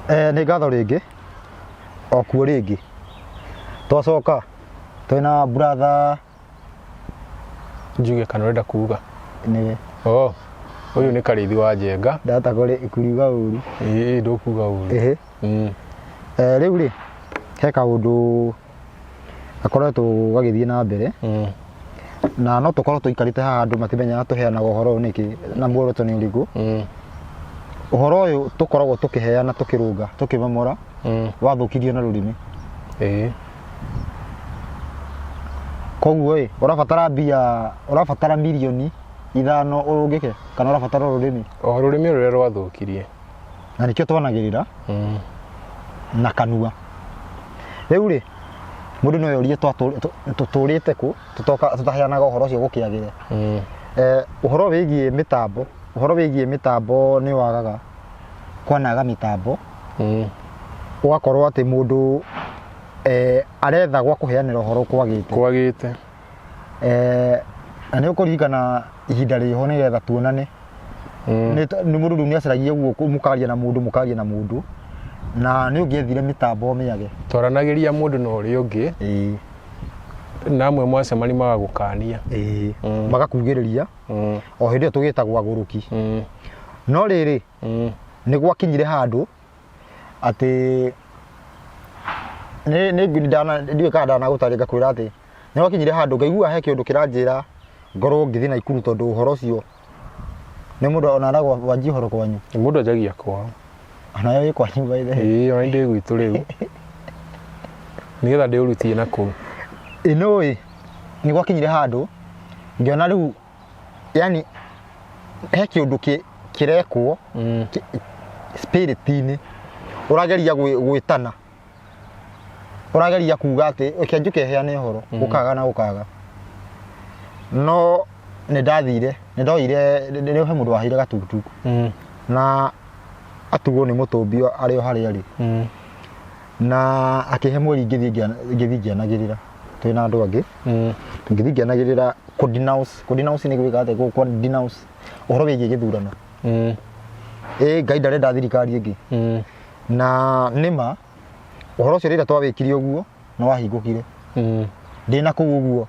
Nĩ ngatho rĩngĩ o kuo rĩngĩ twacoka twĩna brother. Njuge kana ũrenda kuga? Nĩwe. Oh, ũyũ nĩ Karĩithi wa Njenga. Ndahota kuriuga ũru. Ĩĩ, ndũkuga ũru. Ĩhĩ. Rĩu rĩ, he kaũndũ gakoretwo gagĩthiĩ na mbere na no tũkorwo tũikarĩte haha andũ matimenyaga tũheanaga ũhoro ũyũ nĩkĩ na muoroto nĩ ũrĩkũ. Ũhoro ũyũ tũkoragwo tũkĩheana, tũkĩrũnga, tũkĩmomora wathũkirio na rũrĩmĩ. Koguo ĩ, ũrabatara mbia, ũrabatara mirioni 5 ũrũngĩke kana ũrabatara o rũrĩmĩ? O rũrĩmĩ rũrĩa rwathũkirie. Na nĩkĩo twanagĩrĩra na kanua. Rĩu rĩ, mũndũ no orie tũtũrĩte kũ tũtaheanaga ũhoro ũcio gũkĩagĩre. Ũhoro wĩgiĩ mĩtambo, ũhoro wĩgiĩ mĩtambo nĩ wagaga kwanaga mĩtambo. Ũgakorwo atĩ mũndũ aretha gwa kũheanĩra ũhoro kwagĩte. Kwagĩte. Na nĩ ũkũririkana ihinda rĩho nĩgetha tuonane. Nĩ mũndũ rĩu nĩ acaragia ũguo mũkaria na mũndũ, mũkaria na mũndũ, na nĩ ũngĩethire mĩtambo mĩage. Twaranagĩria mũndũ na ũrĩa ũngĩ. Na amwe mwacemania magagũkania. Magakugĩrĩria. O hĩndĩ ĩyo tũgĩtagwo agũrũki. No rĩrĩ, nĩ gwakinyire handũ atĩ nĩ ndana, ndiũĩ kana ndanagũtarĩria ngakwĩra atĩ nĩ gwakinyire handũ ngaigua he kĩũndũ kĩranjĩra ngorwo ngĩthiĩ Naikuru tondũ ũhoro ũcio nĩ mũndũ ona aragwa wanjia ũhoro kwanyu. Nĩ mũndũ anjagia kwao. Onawe wĩ kwanyu by the way. Ĩĩ, ona ndĩ gwitũ rĩu. Nĩgetha ndĩũrutie na kũu. Ĩ no ĩ, nĩ gwakinyire handũ ngĩona rĩu yani he kĩũndũ kĩrekwo spirit-inĩ, ũrageria gwĩtana, ũrageria kuga atĩ reke njũke heane ũhoro, gũkaga na gũkaga. No nĩ ndathire, nĩ ndoire, nĩ he mũndũ waheire gatukutuku na atugwo nĩ mũtũmbi arĩ o harĩa arĩ. Na akĩhe mweri ngĩthiĩ ngĩthiĩ ngĩanagĩrĩra twĩna andũ angĩ. Ngĩthiĩ ngĩanagĩrĩra kũ denounce, kũ denounce nĩ gwĩka atĩa? Kũ denounce ũhoro wĩgiĩ gĩthurano. Ĩ Ngai ndarenda thirikari ĩngĩ. Na nĩma ũhoro ũcio rĩrĩa twawĩkire ũguo nĩ wahingũkire. Ndĩna kũu ũguo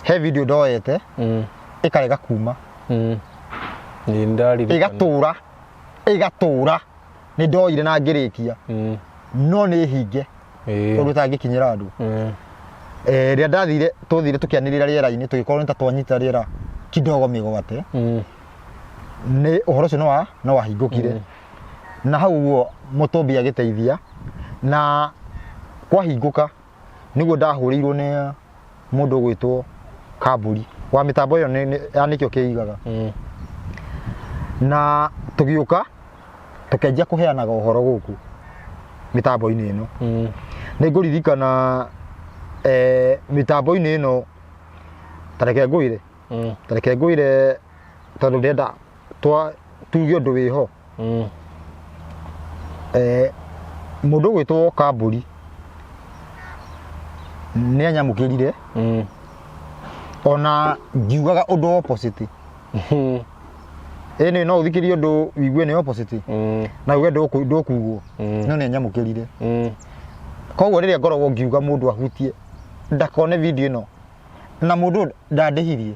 he video ndoete ĩkarega kuma. Nĩ ndaririkana. Ĩgatũra, ĩgatũra. Nĩ ndoire na ngĩrĩkia. No nĩ hinge. Ũndũ ũtangĩkinyĩra andũ. Rĩrĩa ndathire, tũthire tũkĩanĩrĩra rĩera-inĩ, tũgĩkorwo nĩ ta twanyita rĩera kidogo mĩgwate. Nĩ ũhoro ũcio no wahingũkire. Na hau ũguo mũtũmbi agĩteithia. Na kwahingũka nĩguo ndahũrĩirwo nĩ mũndũ ũgwĩtwo Kambũri wa mĩtambo ĩyo ya nĩkĩo kĩigaga. Na tũgĩũka tũkĩanjia kũheanaga ũhoro gũkũ mĩtambo-inĩ ĩno. Nĩ ngũririkana mĩtambo-inĩ ĩno, ta reke ngwĩre, ta reke ngwĩre tondũ ndĩrenda tuge ũndũ wĩho. Mũndũ ũgwĩtwo Kambũri nĩ anyamũkĩrire. Ona ngiugaga ũndũ opposite. Ĩĩ no ũthikĩrie ũndũ ũigue nĩ opposite. Na uge ndũkugwo. No nĩ anyamũkĩrire. Koguo rĩrĩa ngoragwo ngiuga mũndũ ahutie ndakone video ĩno na mũndũ ndandĩhirie.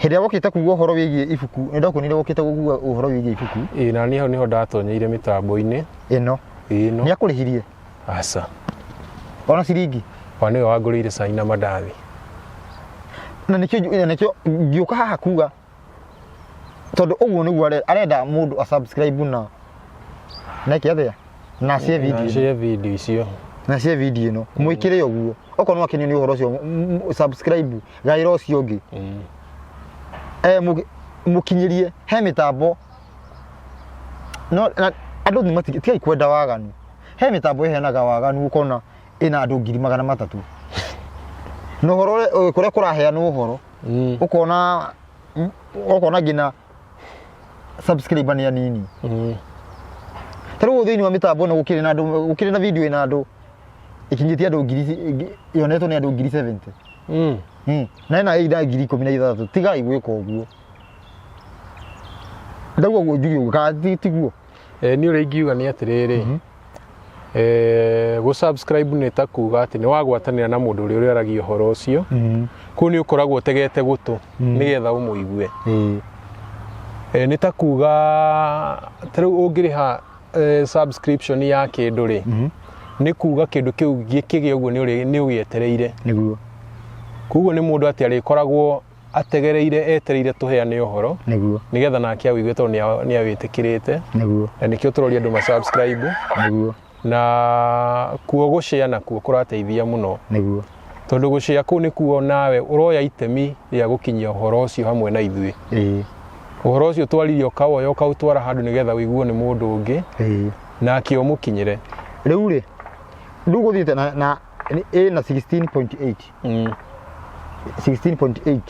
Hĩndĩ ĩrĩa wokĩte kuga ũhoro wĩgiĩ ibuku, nĩ ndakuonire wokĩte kuga ũhoro wĩgiĩ ibuku. Ĩĩ, na niĩ hau nĩho ndatonyeire mĩtambo-inĩ. Ĩno. Ĩno. Nĩ akũrĩhirie? Aca. Ona ciringi? Wa nĩwe wangũrĩire cai na mandathi. Na nĩkĩo ngĩũka haha kuga tondũ ũguo nĩguo arenda mũndũ a subscribe na neke atĩa? Na share video. Na share video icio. Na share video ĩno. Mwĩkĩre ũguo. Okorwo nĩ wakenio nĩ ũhoro ũcio, subscribe, gaĩra ũcio ũngĩ. Mũkinyĩrie he mĩtambo. No, na, andũ nĩ tigai kwenda waganu. He mĩtambo ĩheanaga waganu ũkona ĩna andũ ngiri magana matatũ. Na ũhoro kũrĩa kũraheanwo ũhoro, ũkona nginya subscriber nĩ anini. Ta rĩu thĩinĩ wa mĩtambo ĩno gũkĩrĩ na andũ, gũkĩrĩ na video ĩna andũ ĩkinyĩtie andũ ngiri yonetwo nĩ andũ ngiri 70. Na ĩna ĩna 16,000. Tigai gwĩka ũguo. Ndauga ũguo njuge ũguo, kana tiguo? Niĩ ũrĩa ingiuga nĩ atĩrĩrĩ, gũ subscribe nĩ ta kuga atĩ nĩ wagwatanĩra na mũndũ ũrĩa ũrĩaragia ũhoro ũcio. Kũu nĩ ũkoragwo ũtegete gũtũ nĩgetha ũmũigue. Nĩ ta kuga ta rĩu ũngĩrĩha subscription ya kĩndũ rĩ, nĩ kuga kĩndũ kĩu gĩkĩgĩa ũguo nĩ ũgĩetereire. Nĩguo. Koguo nĩ mũndũ atĩ arĩkoragwo ategereire etereire tũheane ũhoro Nĩguo. Nĩgetha nake awĩigue tondũ nĩ awĩtĩkĩrĩte. Nĩguo. Na nĩkĩo tũroria andũ ma subscribe. Nĩguo. Na kuo gũshare nakuo kũrateithia mũno. Nĩguo. Tondũ gũshare kũu nĩkuo nawe ũroya itemi rĩa gũkinyia ũhoro ũcio hamwe na ithuĩ. Ũhoro ũcio twaririe ũkawoya ũkaũtwara handũ nĩgetha ũiguo nĩ mũndũ ũngĩ nake ũmũkinyĩre. Rĩu rĩ, rĩu gũthiĩte na ĩna 16.8 16.8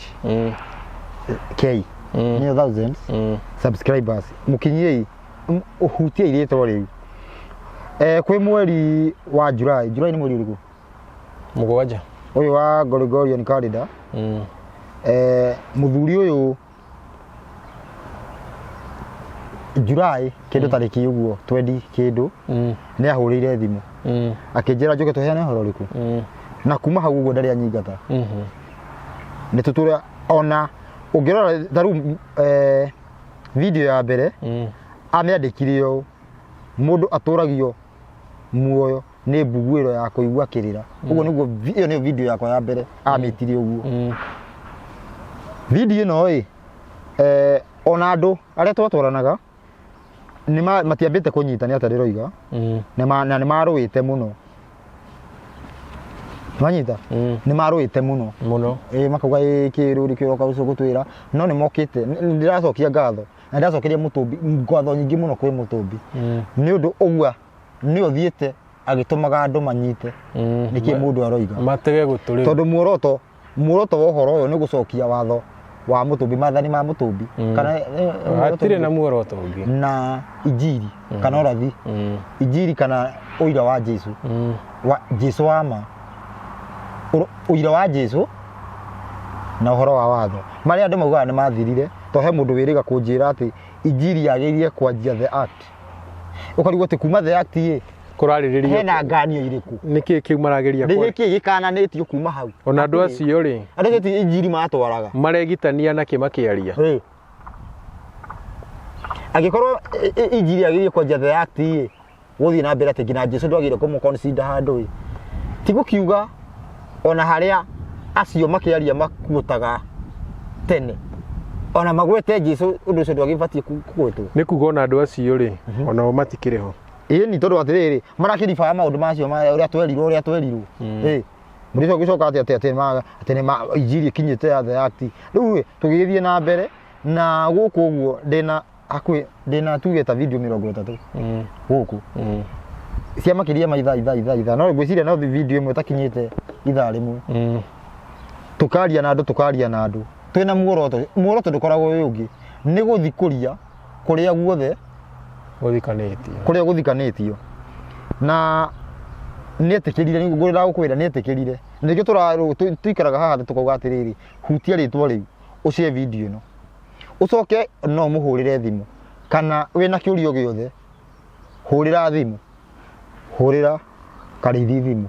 k nĩyo thousands subscribers. Mũkinyiei, ũhutiei rĩtwa rĩu. Kwĩ mweri wa July. July nĩ mweri ũrĩkũ? 7. Ũyũ wa Gregorian calendar. Mũthuri ũyũ July kĩndũ tarĩki ũguo 20 kĩndũ nĩ ahũrĩire thimũ akĩnjĩra njoke tũheane ũhoro ũrĩkũ na kuma hau ũguo ndarĩ anyingata. Nĩ tũtũra ona ũngĩrora ta rĩu video ya mbere amĩandĩkire ũũ: mũndũ atũragio muoyo nĩ mbuguĩro ya kũigua kĩrĩra. Ũguo nĩguo ĩyo nĩyo video yakwa ya mbere amĩtire ũguo. Video ĩno ĩ ona andũ arĩa twatwaranaga nĩ matiambĩte kũnyita nĩ atĩa ndĩroiga. Na nĩ marũĩte mũno. Wanyita? Nĩ marũĩte mũno. Mũno. Ĩ makauga ĩ kĩrũri kĩroka ũcio gũtwĩra, no nĩ mokĩte. Nĩ ndĩracokia ngatho na ndĩracokeria Mũtũmbi ngatho nyingĩ mũno kwĩ Mũtũmbi nĩ ũndũ ũguo nĩ ũthiĩte agĩtũmaga andũ manyite nĩkĩ mũndũ aroiga. Matege gũtũ rĩu. Tondũ muoroto wa ũhoro ũyũ nĩ gũcokia watho wa Mũtũmbi, maathani ma Mũtũmbi kana Hatirĩ na muoroto ũngĩ. Na injiri kana ũrathi, injiri kana ũira wa Jesu, wa Jesu wa ma, ũira wa Jesu na ũhoro wa watho marĩa andũ maugaga nĩ mathirire. To he mũndũ wĩrĩga kũnjĩra atĩ injiri yagĩrĩire kwanjia the act, ũkarigwo atĩ kuma the act ĩ Kũrarĩrĩrio hena nganio irĩkũ? Nĩkĩ kĩu marageria Nĩ gĩkĩ gĩkananĩtio kuma hau? Ona andũ acio rĩ, Andũ acio ti injiri matwaraga. Maregitania nakĩ makĩaria? Angĩkorwo injiri yagĩrĩire kwanjia the act ĩ gũthiĩ na mbere atĩ nginya Jesu ndwagĩrĩire kũmũ-consider handũ ĩ, ti gũkiuga ona harĩa acio makĩaria makuotaga tene ona magwete Jesu, ũndũ ũcio ndwagĩbatiĩ kũgwetwo. Nĩ kuga ona andũ acio rĩ, onao matikĩrĩ ho. Ĩĩ, ni tondũ atĩrĩrĩ, marakĩribaya maũndũ macio ma ũrĩa twerirwo. Ĩ mũndũ ũcio gũcoka atĩ nĩ ma injiri ĩkinyĩte ya the act. Rĩu ĩ tũgĩgĩthiĩ na mbere na gũkũ ũguo ndĩna hakuhĩ ndĩna tuge ta video 30 gũkũ cia makĩria ma ithaa, no ngwĩciria no video ĩmwe ĩtakinyĩte ithaa 1. Tũkaria na andũ twĩna muoroto. Ndũkoragwo wĩ ũngĩ, nĩ gũthikũria kũrĩa guothe Gũthikanĩtio. Kũrĩa gũthikanĩtio. Na nĩetĩkĩrire, nĩguo ndagũkwĩra nĩetĩkĩrire. Nĩkĩo tũikaraga haha tũkauga atĩrĩrĩ, hutia rĩtwa rĩu, ũshare video ĩno, ũcoke no ũmũhũrĩre thimũ kana wĩna kĩũria o gĩothe, hũrĩra thimũ, hũrĩra Karĩithi thimũ.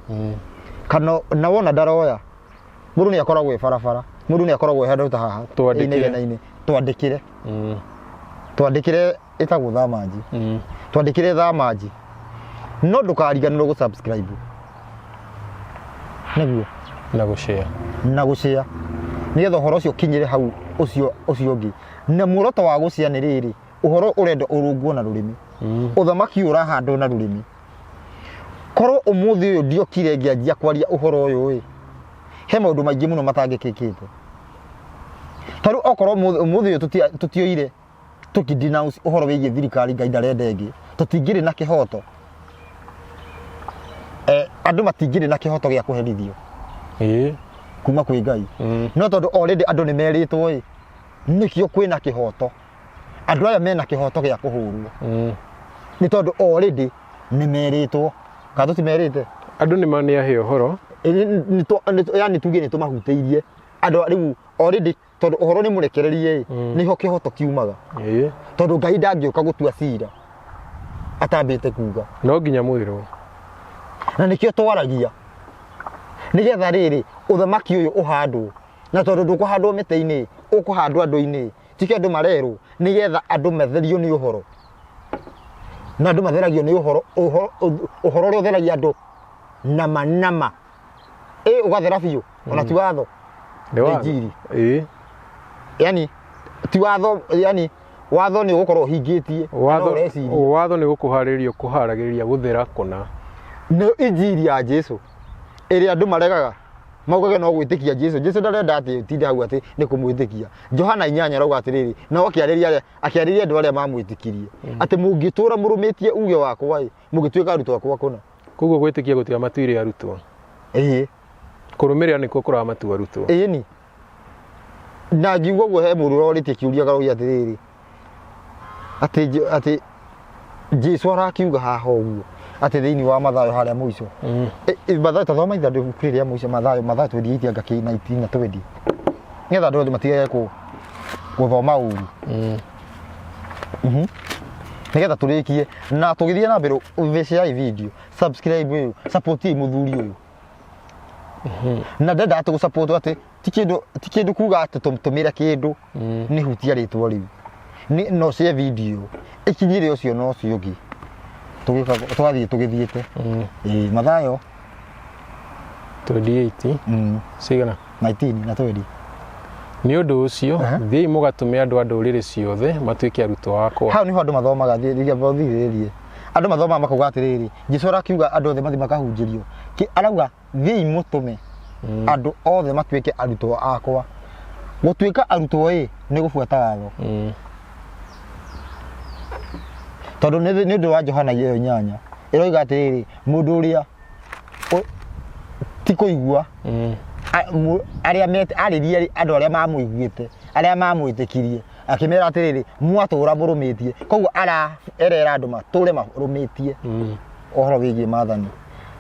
Kana na wona ndaroya, mũndũ nĩ akoragwo e barabara, mũndũ nĩ akoragwo e handũ ta haha. Twandĩkĩre. Inegene-inĩ, twandĩkĩre. Twandĩkĩre, ĩtagwo Thamanji. Twandĩkĩre Thamanji, no ndũkariganĩrwo gũ subscribe nĩguo Na gũshare. Na gũshare nĩgetha ũhoro ũcio ũkinyĩre hau ũcio ũngĩ. Na muoroto wa gũshare nĩ rĩrĩ, ũhoro ũrenda ũrũngwo na rũrĩmĩ. Ũthamaki ũyũ ũrahandwo na rũrĩmĩ. Korwo ũmũthĩ ũyũ ndiokire ngĩanjia kwaria ũhoro ũyũ ĩ, he maũndũ maingĩ mũno matangĩkĩkĩte. Ta rĩu okorwo ũmũthĩ ũyũ tũtioire tũkĩ denounce ũhoro wĩgiĩ thirikari Ngai ndarenda ĩngĩ, tũtingĩrĩ na kĩhoto. Andũ matingĩrĩ na kĩhoto gĩa kũherithio kuma kwĩ Ngai. No tondũ already andũ nĩ merĩtwo ĩ, nĩkĩo kwĩna kĩhoto, andũ aya mena kĩhoto gĩa kũhũrwo. Nĩ tondũ already nĩ merĩtwo, kana tũtimerĩte? Andũ nĩ nĩ ahe ũhoro. Ĩ, yani tuge nĩ tũmahutĩirie andũ rĩu already, tondũ ũhoro nĩ mũrekererie ĩ, nĩho kĩhoto kiumaga. Tondũ Ngai ndangĩũka gũtua cira Atambĩte kuga. No nginya mwĩrwo. Na nĩkĩo twaragia nĩgetha rĩrĩ ũthamaki ũyũ ũhandwo, na tondũ ndũkũhandwo mĩtĩ-inĩ, ũkũhandwo andũ-inĩ. Tikĩo andũ marerwo nĩgetha andũ matherio nĩ ũhoro, na andũ matheragio nĩ ũhoro, ũhoro ũhoro ũrĩa ũtheragia andũ nama nama, ĩ ũgathera biũ ona ti watho. Nĩ watho. Injiri. Ĩĩ. Yani ti watho, yani watho nĩ ũgũkorwo ũhingĩtie no Watho ũreciria. Watho nĩ gũkũharĩria kũharagĩrĩria gũthera kũna. Nĩ injiri ya Jesu ĩrĩa andũ maregaga, maugage no gwĩtĩkia Jesu. Jesu ndarenda atĩ ũtinde hau atĩ nĩ kũmwĩtĩkia. Johana 8 arauga atĩrĩrĩ, no akĩarĩria akĩarĩria andũ arĩa mamwĩtĩkirie atĩ mũngĩtũra mũrũmĩtie uge wakwa ĩ, mũngĩtuĩka arutwo akwa kũna. Koguo gwĩtĩkia gũtiramatuire arutwo. Ĩĩ. Kũrũmĩrĩra nĩkuo kũramatua arutwo. Ĩni na ngiuga ũguo he mũndũ ũrorĩtie kĩũria akarauga atĩrĩrĩ, atĩ atĩ Jesu arakiuga haha ũguo atĩ thĩinĩ wa Mathayo harĩa mũico. Mathayo, tathoma ithandũ rĩrĩa mũico, Mathayo, Mathayo 28 anga kĩ 19 na 20, nĩgetha andũ othe matigage gũthoma ũru. Nĩgetha tũrĩkie na tũgĩthiĩ na mbere, share video, subscribe ũyũ, support mũthuri ũyũ. Na ndenda atĩ gũsupport atĩ ti kĩndũ, ti kĩndũ kuga atĩ tũmĩre kĩndũ. Nĩ hutia rĩtwa rĩu. Nĩ no share video ĩkinyĩre ũcio na ũcio ũngĩ. Tũgĩka tũgathiĩ tũgĩthiĩte. Ĩĩ, Mathayo. 28. Cigana? 19 na 20. Nĩ ũndũ ũcio thiĩi mũgatũme andũ a ndũrĩrĩ ciothe matuĩke arutwo akwa. Hau niho andũ mathomaga, thirĩrie andũ mathomaga makauga atĩrĩrĩ, Jesu arakiuga andũ othe mathiĩ makahunjĩrio. Arauga thiĩi mũtũme andũ othe matuĩke arutwo akwa. Gũtuĩka arutwo ĩ nĩ gũbuata watho. Tondũ nĩ ũndũ wa Johana ĩyo 8 ĩroiga atĩrĩrĩ, mũndũ ũrĩa ti kũigua arĩa arĩrie andũ arĩa mamũiguĩte, arĩa mamwĩtĩkirie, akĩmera atĩrĩrĩ, mwatũra mũrũmĩtie. Koguo erera andũ matũre marũmĩtie ũhoro wĩgiĩ maathani.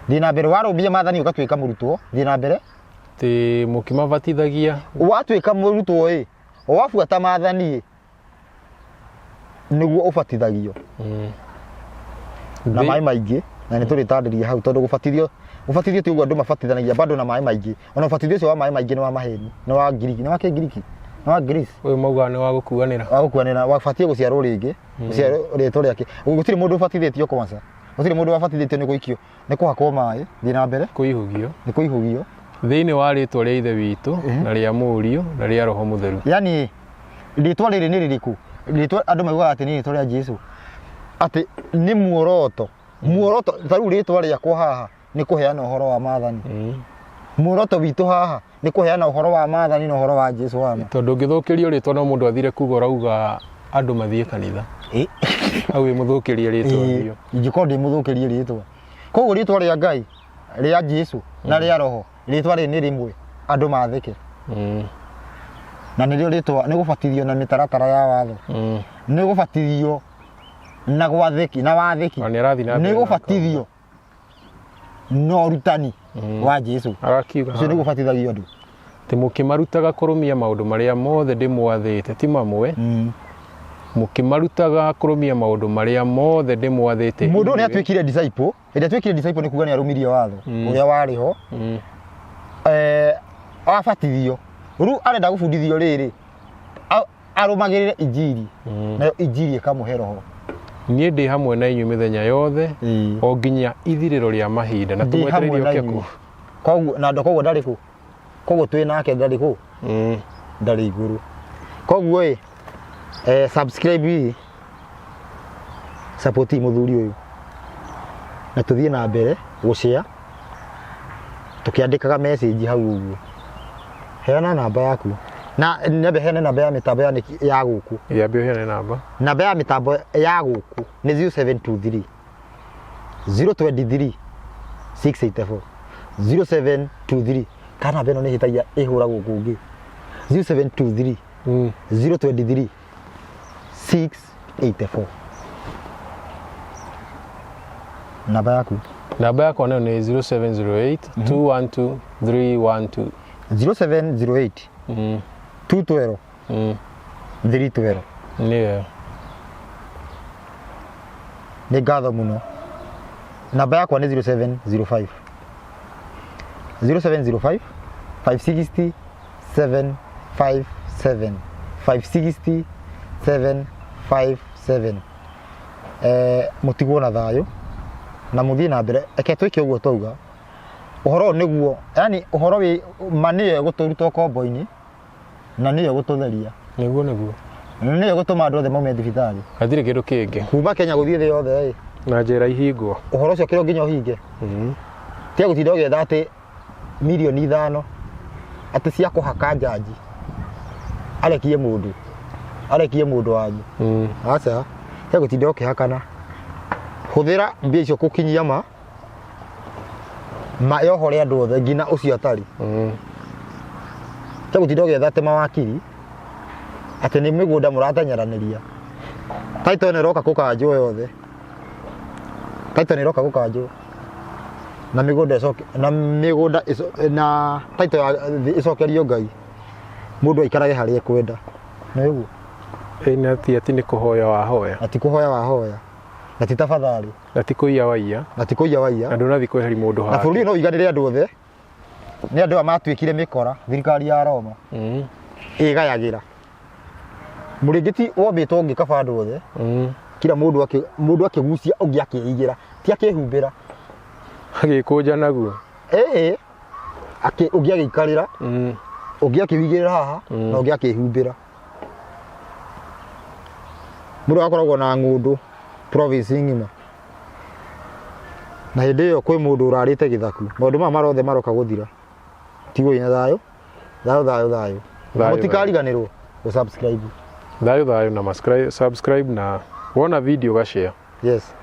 Thiĩ na mbere, warũmia maathani ũgatuĩka mũrutwo. Thiĩ na mbere. Atĩ mũkĩmabatithagia. Watuĩka mũrutwo ĩ, wabuata maathani ĩ, nĩguo ũbatithagio. Na maĩ maingĩ, na nĩ tũrĩtarĩria hau, tondũ gũbatithio, gũbatithio ti ũguo andũ mabatithanagia bado na maĩ maingĩ. Ona ũbatithio ũcio wa maĩ maingĩ nĩ wa maheni, nĩ wa Ngiriki, nĩ wa Kĩngiriki, nĩ wa Greece. Ũyũ maugaga nĩ wa gũkuanĩra. Wa gũkuanĩra, wabatiĩ gũciarwo rĩngĩ, gũciarwo rĩtwa rĩake. Gũtirĩ mũndũ ũbatithĩtio kwanza, gũtirĩ mũndũ wabatithĩtio nĩ gũikio, nĩ kũhakwo maĩ. Thiĩ na mbere. Kũihũgio. Nĩ kũihũgio. Thĩinĩ wa rĩtwa rĩa Ithe witũ na rĩa Mũriũ na rĩa Roho Mũtheru. Yani rĩtwa rĩrĩ nĩ rĩrĩkũ? Rĩtwa andũ maugaga atĩ nĩ rĩtwa rĩa Jesu, atĩ nĩ muoroto. Muoroto ta rĩu rĩtwa rĩakwa haha nĩ kũheana ũhoro wa maathani. Muoroto witũ haha nĩ kũheana ũhoro wa maathani na ũhoro wa Jesu wa ma. Tondũ ũngĩthũkĩrio rĩtwa no mũndũ athire kuga ũrauga andũ mathiĩ kanitha. Hau wĩ mũthũkĩrie rĩtwa biũ. Ingĩkorwo ndĩ mũthũkĩrie rĩtwa. Koguo rĩtwa rĩa Ngai, rĩa Jesu na rĩa Roho, rĩtwa rĩrĩ nĩ rĩmwe andũ mathĩke. Na nĩrĩo rĩtwa nĩ gũbatithio na mĩtaratara ya watho. Nĩ gũbatithio na gwathĩki, na wathĩki. Na nĩ arathiĩ na mbere Nĩ na gũbatithio na ũrutani wa Jesu. Arakiuga Ũcio nĩ gũbatithagio andũ. Atĩ mũkĩmarutaga kũrũmia maũndũ marĩa mothe ndĩmwathĩte, ti mamwe. Mũkĩmarutaga kũrũmia maũndũ marĩa mothe ndĩmwathĩte. Mũndũ ũyũ nĩ atuĩkire disciple. Ĩrĩa atuĩkire disciple nĩ kuga nĩ arũmirie watho ũrĩa warĩ ho. Abatithio. Rĩu arenda gũbundithio rĩrĩ, arũmagĩrĩre injiri. Nayo injiri ĩkamũhe roho. Niĩ ndĩ hamwe na inyuĩ mĩthenya yothe o nginya ithirĩro rĩa mahinda. Na Ndĩ hamwe tũmwetereire na oke inyuĩ. kũ? Koguo na ndo koguo ndarĩ kũ? Koguo twĩ nake ndarĩ kũ? Ndarĩ igũrũ. Koguo ĩ, subscribe ĩ, support mũthuri ũyũ. Na tũthiĩ na mbere gũshare, tũkĩandĩkaga message hau ũguo. Heana namba yaku. Na nyambe heane namba ya mĩtambo ya nĩki, ya gũkũ. Yambe ũheane namba. Namba ya mĩtambo ya gũkũ nĩ 0723 023 684. 0723. Kana namba ĩno nĩ ĩhĩtagia ĩhũragwo kũngĩ. 0723 023 684. Namba yaku? Namba yakwa nayo nĩ 0708 212 312. 0708 212 312. Nĩyo. Nĩ ngatho mũno. Namba yakwa nĩ 0705 0705 560 757 560 757. Mũtigwo na thayũ na mũthiĩ na mbere. Reke twĩke ũguo twauga. Ũhoro ũyũ nĩguo, yani ũhoro wĩ ma nĩyo ĩgũtũruta ũkombo-inĩ na nĩyo ĩgũtũtheria. Nĩguo nĩguo. Nĩyo ĩgũtũma andũ othe maume thibitarĩ. Hatirĩ kĩndũ kĩngĩ. Kuma Kenya gũthiĩ thĩ yothe ĩ. Na njera ihingwo. Ũhoro ũcio kĩro nginya ũhinge. Tiga gũtinda ũgĩetha atĩ mirioni 5 atĩ cia kũhaka njanji arekie mũndũ, arekie mũndũ wanyu. Aca, tiga gũtinda ũkĩhakana. Hũthĩra mbia icio gũkinyia ma ma yohore andũ othe nginya ũcio atarĩ. Tiga gũtinda ũgĩetha atĩ mawakiri atĩ nĩ mĩgũnda mũrateng'eranĩria. Title ĩno ĩroka kũkanjwo yothe. Title ĩno ĩroka gũkanjwo na mĩgũnda ĩcoke na mĩgũnda na title ya thĩ ĩcokerio Ngai, mũndũ aikarage harĩa ekwenda. Nĩ ũguo? Ĩ na ti atĩ nĩ kũhoya wahoya. Na ti kũhoya wahoya, na ti tafadhali. Na ti kũiya waiya. Na ti kũiya waiya. Na ndũnathiĩ kweheria mũndũ Na bũrũri hake. ũyũ no ũiganĩre andũ othe. Nĩ andũ aya matuĩkire mĩkora, thirikari ya Roma ĩgayagĩra. Mũrĩngĩti wombĩtwo ũngĩkaba andũ othe. Kila mũndũ akĩ mũndũ akĩgucia ũngĩ akĩigĩra, ti akĩhumbĩra. Agĩkũnja naguo. Ĩĩ. Akĩ ũngĩ agĩikarĩra, ũngĩ akĩwĩigĩrĩra haha, na ũngĩ akĩhumbĩra. Mũndũ agakoragwo na ng'ũndũ province ng'ima. Na hĩndĩ ĩyo kwĩ mũndũ ũrarĩte gĩthaku. Maũndũ maya marothe maroka gũthira. Tigwo ina thayũ. Thayũ thayũ thayũ. Thayũ, Mũtikariganĩrwo gũ subscribe. Thayũ thayũ na subscribe na wona video ga share. Yes.